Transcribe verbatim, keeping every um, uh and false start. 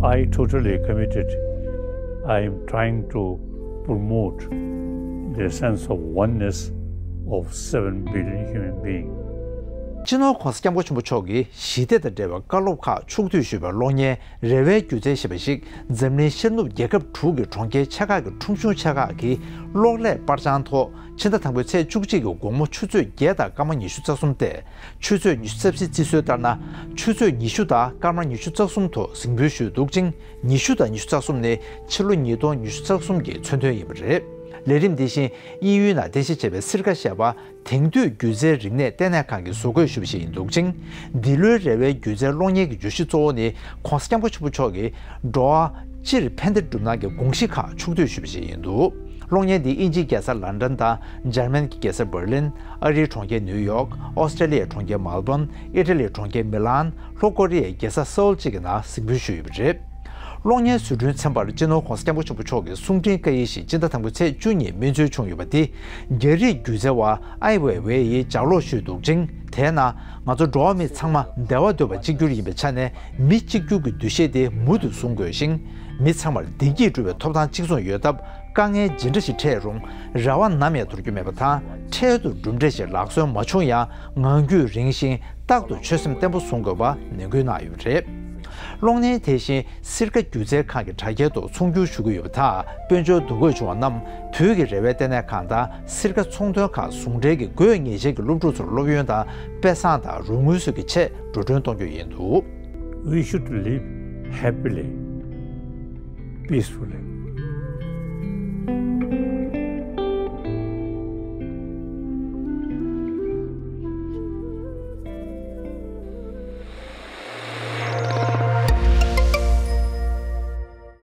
I totally committed. I am trying to promote the sense of oneness of seven billion human beings. སྤྱི་ནོར་༧གོང་ས་༧སྐྱབས་མགོན་ཆེན་པོ་མཆོག་གིས་ཞི་བདེ་དང་འབྲེལ་བའི་བཀའ་སློབ་ཁག་ཕྱོགས་བསྡུས་ཞུས་པའི་གློག་བརྙན་རེ་བའི་སྒྱུ་རྩལ་ཞེས་པ་ཞིག་འཛམ་གླིང་ཤར་ནུབ་རྒྱལ་ཁབ་དྲུག་གི་གྲོང་ཁྱེར་ཆེ་ཁག་གི་ཁྲོམ་གཞུང་ཆེ་ཁག་གི་གློག་ཀླད་པར་བྱང་ཐོག་ཕྱི་ཟླ་དང་པོའི་ཚེས་བཅུ་གཅིག་གི་དགོང་མོ་ཆུ་ཚོད་བརྒྱད་དང་སྐར་མ་ཉི་ཤུ་རྩ་གསུམ་སྟེ། ཆུ་ཚོད་ཉི་ཤུ་རྩ་བཞི་བརྩི་སྲོལ་ལྟར་ན། ཆུ་ཚོད་ཉི་ཤུ་དང་སྐར་མ་ཉི་ཤུ་རྩ་གསུམ་ཐོག་གཟིགས་འབུལ་ཞུས་འདུག་ཅིང་། ཉི་ཤུ་དང་ཉི་ཤུ་རྩ་གསུམ་ནི་ཕྱི་ལོ་ཉིས་སྟོང་ཉི་ཤུ་རྩ་གསུམ་གྱི་མཚོན་དོན་ཡིན་པ་རེད། ལས་རིམ་འདི་བཞིན་དབྱིན་ཡུལ་ནང་རྟེན་གཞི་བྱས་པའི་སིར་ཀ་ཞེས་པ་དེང་དུས་སྒྱུ་རྩལ་རིག་གནས་ལྟེ་གནས་ཁང་གིས་བཟོ་འགོད་ཞུས་པ་ཞིག་ཡིན་འདུག་ཅིང་། འདི་ལོའི་རེ་བའི་སྒྱུ་རྩལ་གློག་བརྙན་གྱི་བརྗོད་གཞི་གཙོ་བོ་ནི་༧གོང་ས་༧སྐྱབས་མགོན་ཆེན་པོ་མཆོག་གིས་འགྲོ་བ་སྤྱིར་ཕན་བདེ་སྒྲུབ་གནང་གི་དགོངས་གཞི་ཁག་ཕྱོགས་བསྡུས་ཞུས་པ་ཞིག་ཡིན་འདུག་གློག་བརྙན་འདི་དབྱིན་ཇིའི་རྒྱལ་ས་ལན་ཀྲན་དང་འཇར་མན་གྱི་རྒྱལ་ས་འབར་ལིན། ཨ་རིའི་གྲོང་ཁྱེར་ནིའུ་ཡོག་ཨོ་སི་ཀྲེ་ལི་ཡའི་གྲོང་ཁྱེར་མལ་བོན། ཨི་ཊ་ལིའི་གྲོང་ཁྱེར་མི་ལན། ལྷོ་ཀོ་རི་ཡའི་རྒྱལ་ས་སེའུལ་བཅས་ཀྱི་ནང་གཟིགས་འབུལ་ཞུས་ཡོད་པ་རེད། གློག་བརྙན་བཟོ་སྐྲུན་ཚན་པར་སྤྱི་ནོར་༧གོང་ས་༧སྐྱབས་མགོན་ཆེན་པོ་མཆོག་གི་གསུང་འཕྲིན་བཀའ་ཡིག་ཞིག་སྤྱི་ཟླ་དང་པོའི་ཚེས་བཅུ་ཉིན་སྨིན་སྩོལ་བྱུང་ཡོད་པ་དེ། རྒྱ་རིགས་སྒྱུ་རྩལ་བ་ཨའི་ཝེ་ཝེ་ཡིས་ལྗགས་ཀློག་ཞུས་འདུག་ཅིང་། དེས་ན། ང་ཚོ་འགྲོ་བ་མི་ཚང་མ་བདེ་བ་འདོད་པ་གཅིག་གྱུར་ཡིན་པའི་ཆ་ནས། མི་གཅིག་གྱུར་གྱི་འདུ་ཤེས་དེ་མུ་མཐུད་བཟུང་དགོས་ཤིང་། མི་ཚང་མར་བདེ་སྐྱིད་སྒྲུབ་པའི་ཐོབ་ཐང་གཅིག་མཚུངས་ཡོད་སྟབས། དཀའ་ངལ་ཇི་འདྲ་ཞིག་འཕྲད་རུང་། རེ་བ་ནམ་ཡང་དོར་རྒྱུ་མེད་པ་དང་། འཕྲལ་དུ་གྲུབ་འབྲས་ཤིག་ལག་སོན་མ་བྱུང་ཡང་། ངང་རྒྱུད་རིང་ཞིང་རྟག་ཏུ་ཆོད་སེམས་བརྟན་པོ་བཟུང་དགོས་པ་ནན་སྐུལ་གནང་ཡོད་པ་རེད། གློག་བརྙན་དེ་བཞིན་སིར་ཀ་སྒྱུ་རྩལ་ཁང་གི་དྲ་རྒྱའི་ཐོག་ཚོང་སྒྱུར་ཞུ་གི་ཡོད་པ་དང་། དཔལ་འབྱོར་འདུ་འགོད་བྱུང་བ་རྣམས་བོད་ཀྱི་རེ་བའི་ལྟེ་གནས་ཁང་དང་སིར་ཀ་ཚོང་དོན་ཁང་ཟུང་འབྲེལ་གྱིས་དགོས་ངེས་ཅན་གྱི་སློབ་ཕྲུག་ཚོར་སློབ་ཡོན་དང་དཔེ་བཟང་དང་རོགས་དངུལ་སོགས་ཀྱི་ཆེད་འགྲོ་གྲོན་གཏོང་རྒྱུ་ཡིན་འདུག We should live happily, peacefully.